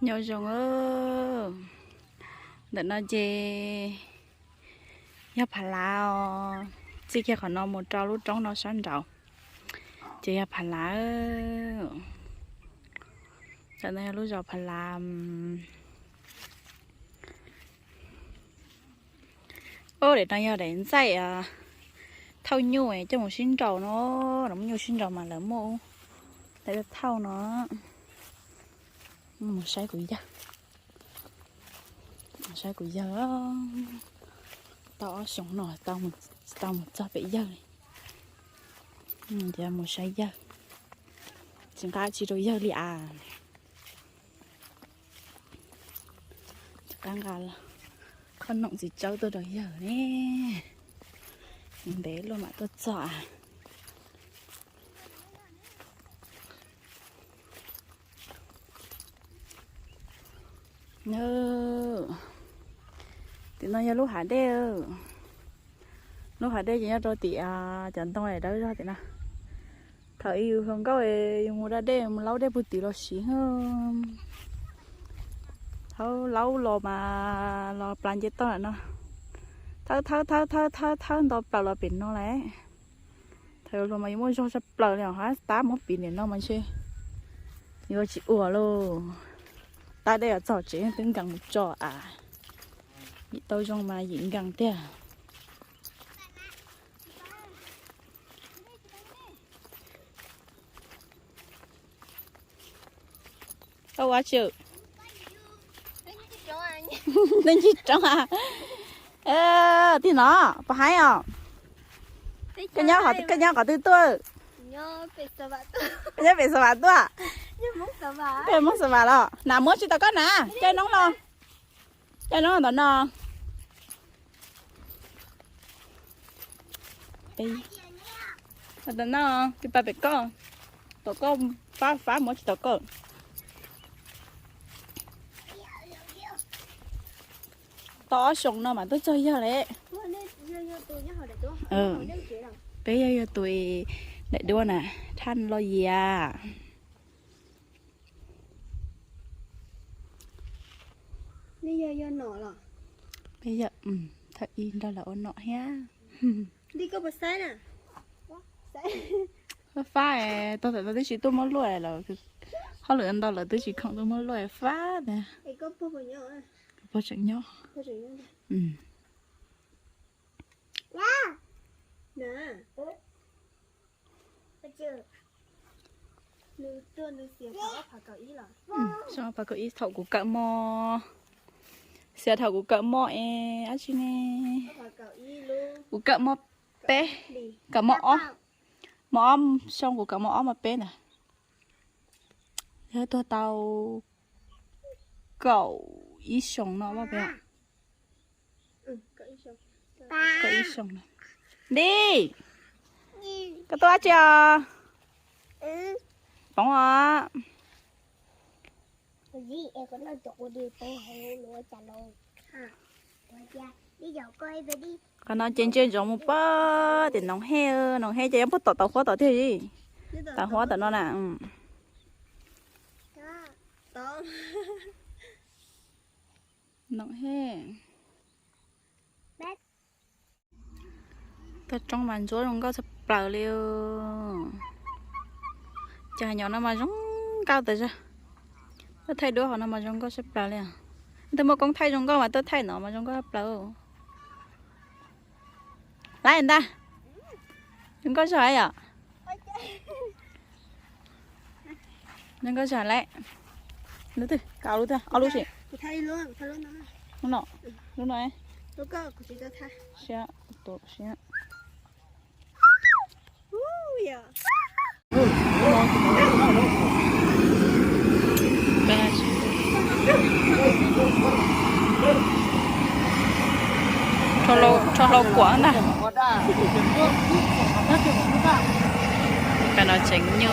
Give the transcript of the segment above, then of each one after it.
Nyob zoo, ntawm no ces yog Phav Lav os. Txij kiag qhov no mus rau lub roob no sab nraud ces yog Phav Lav. Tam no yog lub zos Phav Lav. Ub, daim no yog daim ntxaij thauj nyuj coj mus sib nraus no, muab nyuj sib nraus mas lawv muaj ub, lawv thauj no. Mus saib kuv yawg, mus saib kuv yawg. Tau ob xyoos no tsis tau mus txog pem yawg li. Ces mus saib yawg, tsis nqa tsi rau yawg li as. Tsis nqa khoj noom txiv tsawb tuaj rau yawg ne. Ntev luaj mam tuaj txog as. Tim no yog lub hav dej. Lub hav dej ces nyob rau tim cov ntoo dawb zog tim no. Thaum ub yus hluas nkauj yus mus da dej mus laub dej puag tim los siv. Thaum laub los mas los plas nce toj ntawm no. Thawb thawb thawb thawb thawb thawb nto plaws los pem no lawm. Thaum hluas mas yuav muaj zog tshaj plaws li os, hab tab muab piv nim no mas ntshe yuav tsis ua lauj. Tab dej los txog tsev twb nkees mus tso as. Yim tau zoo mas yim nkees tiag. Koj ua tsi? Neb ncig roob a? Tim no puas haib os? Koj nyob qhov twg tuaj? Koj nyob pem Xav Vam tuaj? Peb Hmoob Xav Vam los? Na muab tsis tau koj na, caij noob los. Caij noob ntawm no. Ntawm no, tus pas pem koj, tom koj fab fab muab tsis tau koj. Tau ob xyoos no mas twb txog yawg lawm. Peb yog yog tus daim duab na, Thaj Loj Yias. Peb yog thawj ib nrog lawv ua nom thiab. Fab fab, tau tam no twb tsis tuaj muab luaj lawm, hauj lwm ntau lawm twb tsis khoom tuaj muab luaj fab tiag. Pog tseem nyob. Xyoo ob phav kaum ib thaum kuv kawm mos, xyov thaum kuv kawm mos es dab tsi ne, kuv kawm mos peb, kawm mos ob, mos ob, xyoo kuv kawm mos ob mos peb ntawd, yog tuag tau kaum ib xyoos no peb. Kaum ib xyoos no. Nti, koj tuaj dab tsi os? Poob os. Qhov no ces ntsia ntsoov mus pog tim Noov Hej, Noov Hej ces nyob puag tom Tau Huab tom tiag li. Tau Huab tom no na. Noov Hej. Toj roob mas ntsuab zoo nkauj tshaj plaws li. Cov nyom no mas zoo nkauj tas zog. Tuaj thaij duab qhov no mas zoo nkauj tshaj plaws li. Twb muaj koob thaij zoo nkauj mas tuaj thaij no mas zoo nkauj tshaj plaws. Laib ntag. Zoo nkauj zog yom. Zoo nkauj zog lawm. Lub twg? Koj lub twg? Ob lub si. Lub no, lub no. Siab, siab. Rho hlau kuam ntag. Peb no tseem nyuj.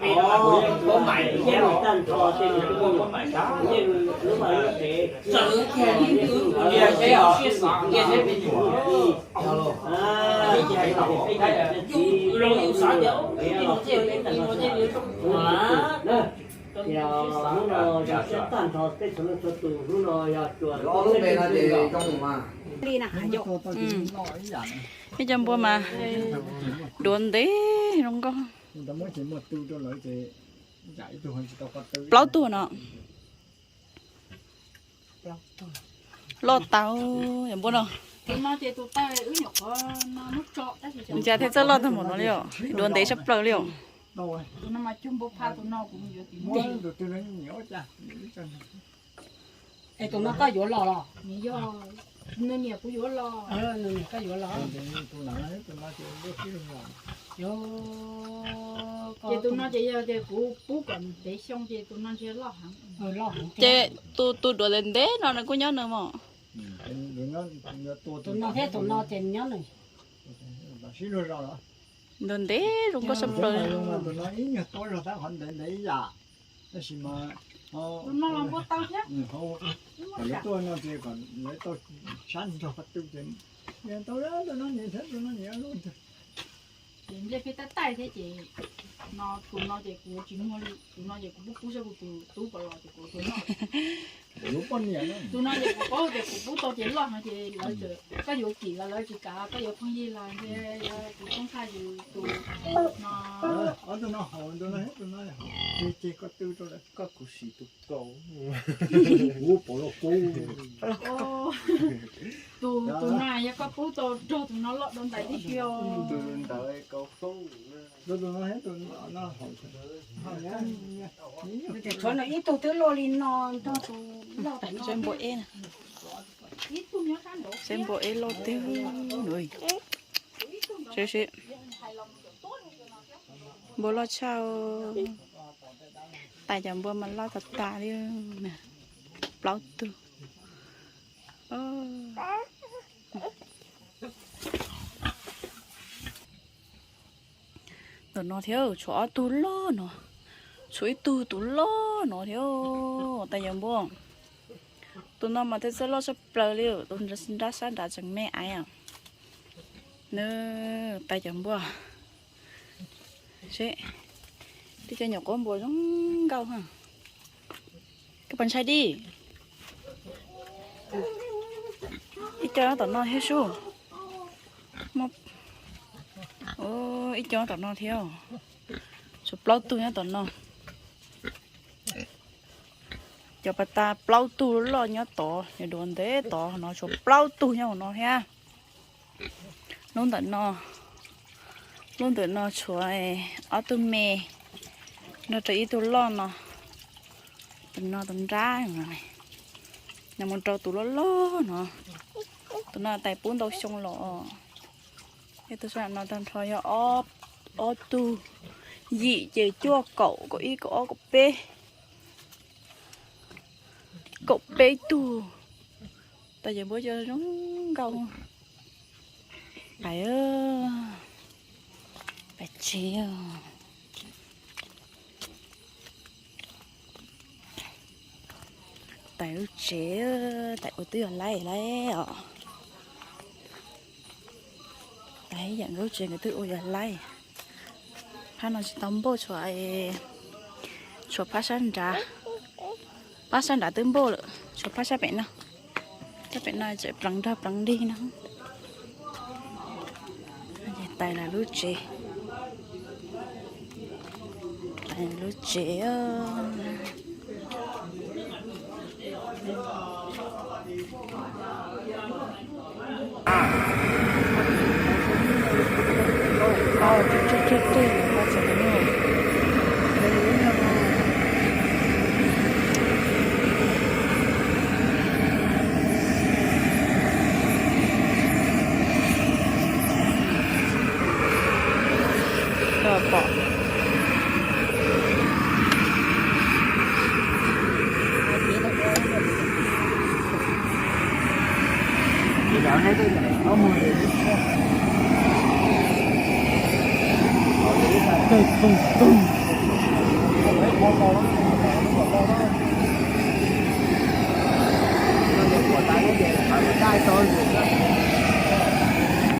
Yeej tag nrho tej nus tuj, yeej lub vaj lub tsev, yeej lub vaj lub tsev, hnub no yog siab tag nrho peb txhua leej txhua tus, hnub no yog tsuas ib co npua mas duav ntev zoo nkauj. Plaub tug no. Loj tau yog npua no. Cas thiaj txawj loj tag npaum no li os, duav ntev tshaj plaws li os. Es tus no koj yuav los los? Nws niam kuv yuav los. Nws niam koj yuav los? Ces tus no ces yog tias kuv pub kom nws ntev xyoo ces tus no ntshe loj heev. Ces tus, tus duav ntev ntev no nws kuj nyob nws mos. Tus no thiab tus no ces nyob nws. Ntev ntev zoo nkauj tshaj plaws. Tus no ib nyuag tuab zog tab qhov ntev ntev ib yam. Tab sis mas tus no los npua tau thiab. Kom lawv tuaj no ces kom lawv tau sab nrog qhov twg ces tau tus no niam thiab tus no niam lub ntag. Ces nplej peb tab taij thiab ces no tus no ces kuv tsis muag li, tus no ces kuv pub pub saib kuv tus tub puas los ces kuv tus no. Tus no ces kuv paub tias kuv pub tau ces loj no ces lawv, koj yuav kim los lawv tsis kam, koj yuav phooj ywg los ntshe kuv txhoob tshaj yus tus no. Ob tug no haus, tus no, tus no haus, ces koj twb rau lawv, koj kuv sim tus kaus. Kuv pom los kuv. Tus, tus no yog koj pub tau nrog tus no loj dua ntais tib si os. Tus ntawd kaus foob. Tus no, tus no haus. Tshuav nws ib tug twb loj li no nrog tus loj tam no. Seb npua eb, seb npua eb loj tiag. Seb, seb, npua loj tshaj. Tais cov npua mas loj tas tas li. Plaub tug. Ntawm no thiab tshuav ob tug loj no, tshuav ib tug tus loj no thiab. Tais cov npua, tus no mas thiaj txawj loj tshaj plaws li, tus nrab sab nrad tseem me aiv. Nws tais cov npua, seb, tib co nyuam qhuav npua zoo nkauj. Koj pab ntshai di. Ib co nyob tom no thiab sub. Ib co nyob tom no thiab. Tshuav plaub tug nyob tom no. Cov pas tas plaub tug loj nyob tod, cov duav ntev tod no tshuav plaub tug nyob hauv no thiab. Lub ntawm no, lub ntawm no tshuav ob tug me nrog rau ib tug loj no. Tus no tus nrab, nws mus rau tus loj loj no. Tus no tais pub ntau xyoo los. Tus sab no tag nrho yog ob tug, yim ces cuaj, kaum, kaum ib, kaum ob, kaum peb, kaum peb tug. Tais cov npua cov zoo nkauj. Pais, pais tsev. Tais lub tsev, tais ua twb yog laib laib os. Tais yam nkawd lub tsev nkawd twb ua yog laib. Phab no tsis tau npauj, tshuav, tshuav phab sab nrad. Phab sab nrad twb npauj lawm, tshuav phab sab pem no. Sab pem no tseem pleev nrog pleev nrig no. Tais lawv lub tsev, tais lub tsev. Pom. Tej toog toog